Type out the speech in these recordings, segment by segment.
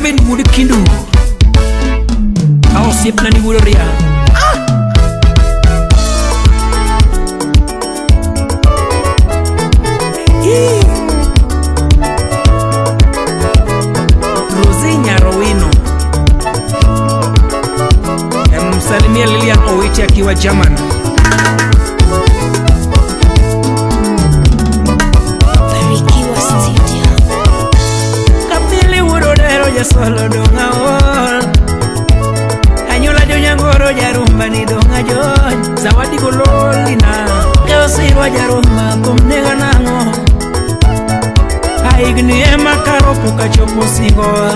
Kevin wuod Kindu. A osiepna ni wuod Oria. Hii. Rosie Nyarowino. Msalimia Lilian Owiti akiwa German. Barikiwa Studio. Kapili wuod Odero jasolo dong' aol. Anyuola jonyangoro jarumba ni dong' ajony. Zawadi gololina. Keosirwa jarumba thum nega nang'o. Higni ema kalo pok achopo singowa.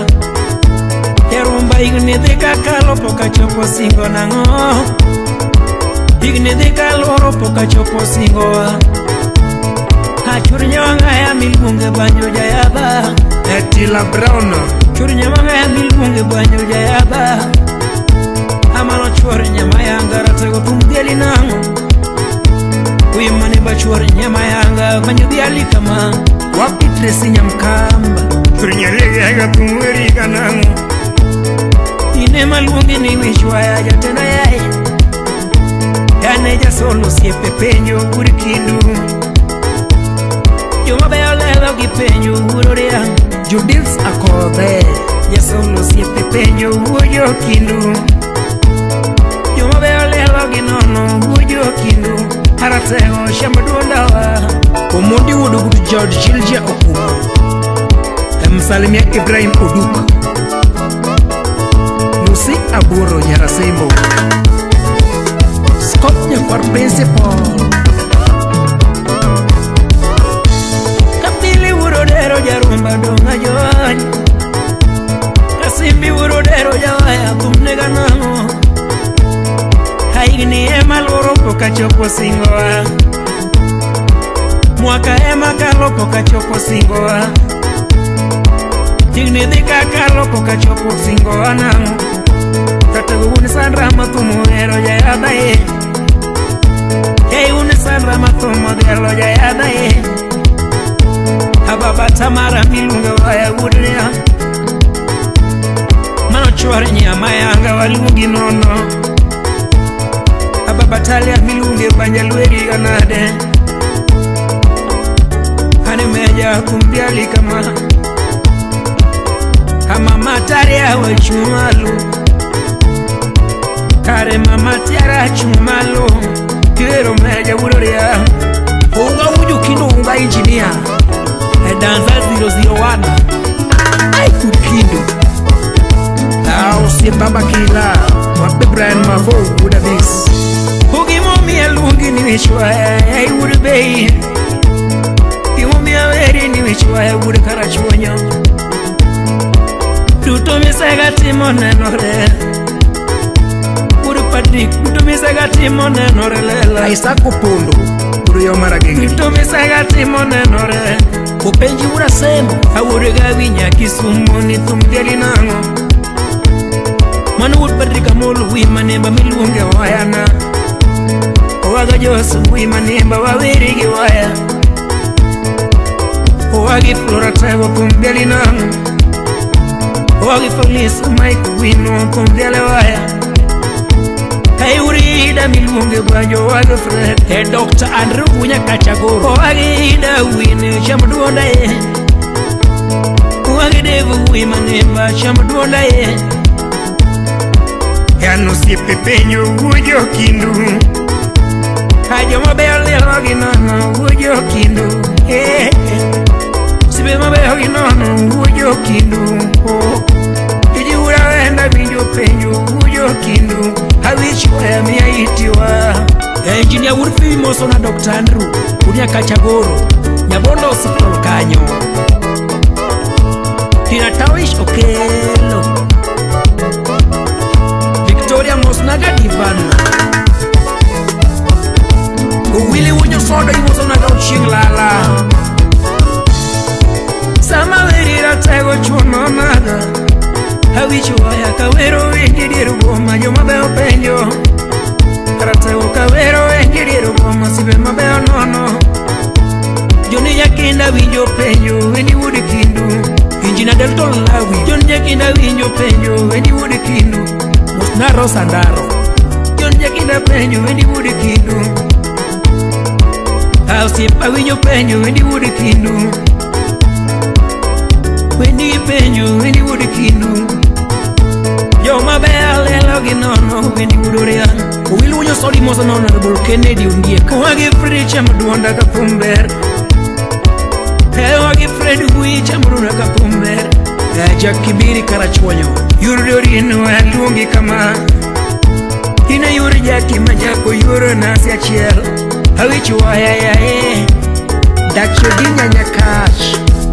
Jarumba higni dhi kakalo pok achopo singo nang'o. Higni dhi kaluoro pok achopo singowa. Achur nyawang'aya miluonge banjo jayaba. Etila Brown. Chur nyamang'aya miluonge banjo jayaba. Amano chuor nyamayanga ratego thum dhiali nang'o. Wimane bachuor nyamayanga banjo dhiali kama. Wapi Tracy Nyamkamba. Chur nyarega thum weri kanang'o. Ine maluongi ni wishwaya jatenda yaye. Yane jasolo osiepe penjo wuod Kindu. Joma beyo lelo gi penjo wuod Oria. Judith Akodhe. Jasolo osiepe penjo wuod jo Kindu. Joma beyo lelo gi nono wuod jo Kindu. Aratego shamba duondawa. Omondi wuod Ogutu jaod Chilja Okumo. Msalimia Ibrahim Oduk. Lucy Aburo Nyarasembo. Scott Nyakwar Principal. Kapili wuod Odero jarumba dong' ajony. Kasimbi wuod Odero jawaya thum nega nang'o. Higni ema luoro pok achopo singowa. Mwaka ema kalo pok achopo singowa. Higni dhi kakalo pok achopo singowa nang'o. Kata wuon Sandra mathum ohero jayadha ye. Ei wuon Sandra mathum odhialo jayadha ye. Ababa Tamara miluongo waya wuod Ria. Mano chwar nyamayanga waluongi nono. Ababa Talia miluonge banja lweri ganade. Ane meja kumbiali kama. Amama Talia wachung' malo. Kare mama Tiara chung' malo. Kero meja wuod Oria. Unga wujo Kindu unga engineer. E Danza 001. Ai wuod Kindu. Ausie Baba Kila. Wapi Brian Mavo wuod Abis. Gimomiyo aluongi ni wishwaya ei wuod Bei. Gimomiyo aweri ni wishwaya wuod Karachuonyo. Duto misega timo nenore. Wuod Patrick duto misega timo nenore lela. Isaac Opondo wuod yo Maragenge. Duto misega timo nenore. Openji wuod Asembo. Awuod Gawi nya Kisumo ni thum dhiali nang'o. Mano wuod Patrick Amolo wi manemba miluonge wayana. Owaga Jos wi manemba waweri gi waya. Owagi Flora Tego thum dhiali nang'o. Owagi Police Mike Wino thum dhiale waya. Kauri Ida miluonge banjo owagi Fred. E Dr. Andrew Gunya Kachagoro. Owagi Ida win cham duonda ye. Owagi Devu wi manemba cham duonda ye. Yan osiepe penjo wuod jo Kindu. Ha joma beyo lielo gi nono wuod jo Kindu. Eh, Sibe mabeyo gi nono wuod jo Kindu. Oh. Joji ura wenda winjo penjo wuod jo Kindu. Awich waya miya itiwa. Engineer wuod Phoebe moso na Dr. Andrew Gunya Kachagoro. Nyabondo Hospital kanyo. Tina Tawish Okelo. Victoria Mosnaga Divana. Owili Wunyo Sodo imoso naga Ochieng' Lala. Sama weri ratego chuno naga. Awich waya kawero wendi dier boma joma beyo penjo. Ratego kawero wendi dier boma sibe mabeyo nono. Joni jakinda winjo penjo wendi wuod Kindu. Injina Delton Lawi John Jakinda winjo penjo wendi wuod Kindu Mosna Rosa Ndaro John Jakinda penjo wendi wuod Kindu Osiepa winjo penjo wendi wuod Kindu Wendi penjo wendi wuod Kindu Joma beyo lelo gi nono wendi wuod Oriang Owil winjo sodi moso nono Honorable Kennedy Ondiek Wagi Fred chamo duonda ka thum ber Wagi Fred wuyi chamo duonda ka thum ber Jack Kibiri Karachuonyo Yur dorino aluongi kama Ine yur Jaki ma jako yuro nasi achiel Awich waya yaye Dachodinga Nyakach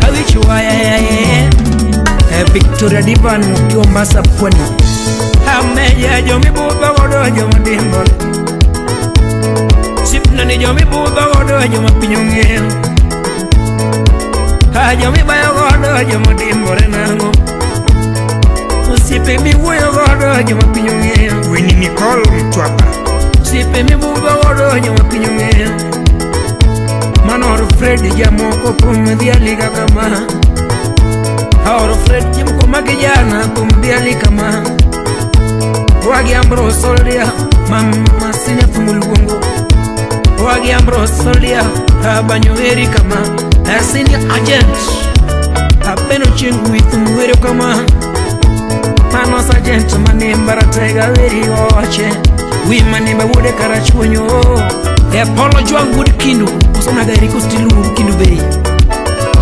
Awich waya yaye Victoria Divan ukiwa Mombasa Pwani Ameja jomibudho godo jomadimbore Sipna ni jomibudho godo joma piny ong'eyo Jomibayo godo jomodimbore nang'o Osiepe miwuoyo godo joma piny ong'eyo Winnie Nicole Mtwapa Osiepe mibudho godo joma piny ong'eyo Mano Fred jamoko kuom dhiali kaka ma Aoro Fred jamoko ma kijana kuom dhiali kama Wagi Ambrose Soldia mama sinya thum luongo Wagi Ambrose Soldia abanyo eri kama Senior agent Abeno chieng' wi thum wero kama Mano sergeant manimba ratega weri owache Wi manimba wuode Karachuonyo Apollo Jwang' wuod Kindu Osonaga Eriko Stilu wuod Kindu Bay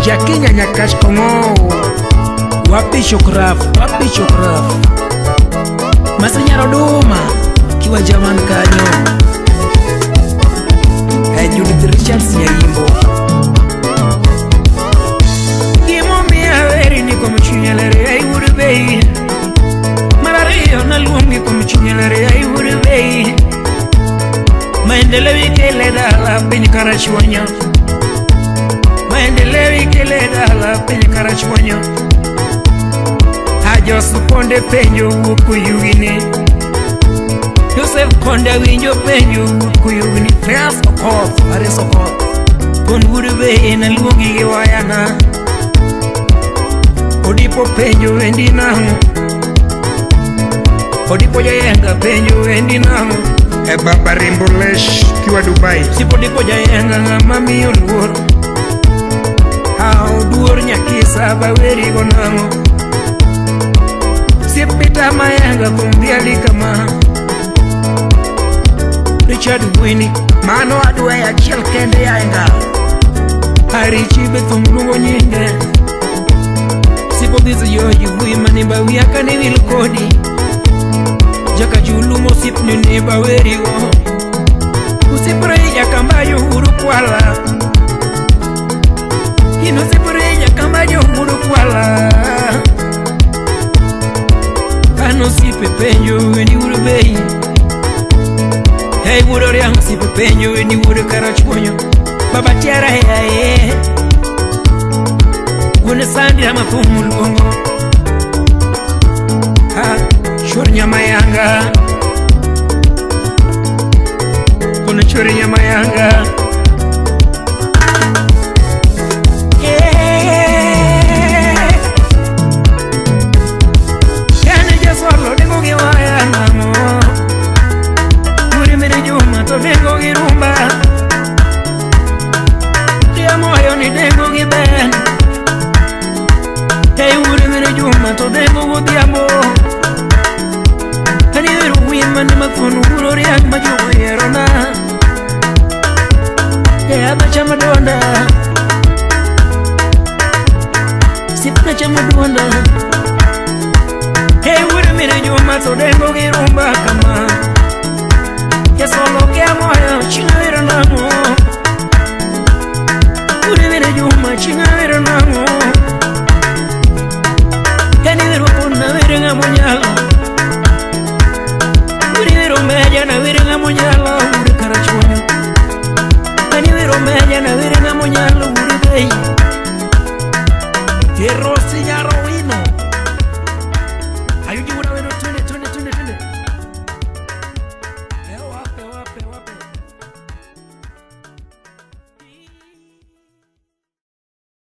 Jakinya Nyakach Kong'o Wapi Chokraf Wapi Chokraf Masinyaro Duma kiwa jaman kanyo Judith Richards Nyaimbo Gimomiyo aheri ni kuom chunya ler ai wuod Bay Mar ariyo naluongi kuom chunya ler ai wuod Bay Maendeleo ikele dala piny Karachuonyo Maendeleo ikele dala piny Karachuonyo Joseph Konde penjo wuok Kuyugini Joseph Konde winjo penjo wuok Kuyugini Fares Okoth, Fares Okoth Kon wuod Bay naluongi gi wayana Odipo penjo wendi nang'o Odipo jayenga penjo wendi nang'o Baba Rimbulesh kiwa Dubai Sipodipo jayenga ng'ama miyo luor Ao duor nyakisa baweri go nang'o Sipita mayenga kuom dhiali kama Richard Gwini Mano adwe achiel kende yaenga Arichi be thum luongo nyinge Sipo dhizi yoji wuyi manimba wiya kane wil kodi Jaka julu mosipni ni baweri go Usipre jakambayo huru kwala Ino sipre jakambayo huru kwala Ano sipe penjo wendi wuod Bay Hey wuod Oriang sipe penjo wendi wuod Karachuonyo Baba tiara yaye Wuon Sandra mathum luongo Ha chur nyama yanga Kono chur nyama yanga Dengo gi rumba Tia moyo ni dengo gi ben Hey wuod mere Juma to dengo godhiambo Ani wero wima ni mathuon wuod Oriang' ma jogo oherona Jayadha chamo duonda Sipna chamo duonda Hey wuod mere Juma to dengo gi rumba kama Solo che amoyo chinga nang'o Wuod mere Juma chinga wero nang'o Yani wero kona wero ng'amo nyalo Wuod wero meja na wero ng'amo nyalo Wuod Karachuonyo Yani wero meja na wero ng'amo nyalo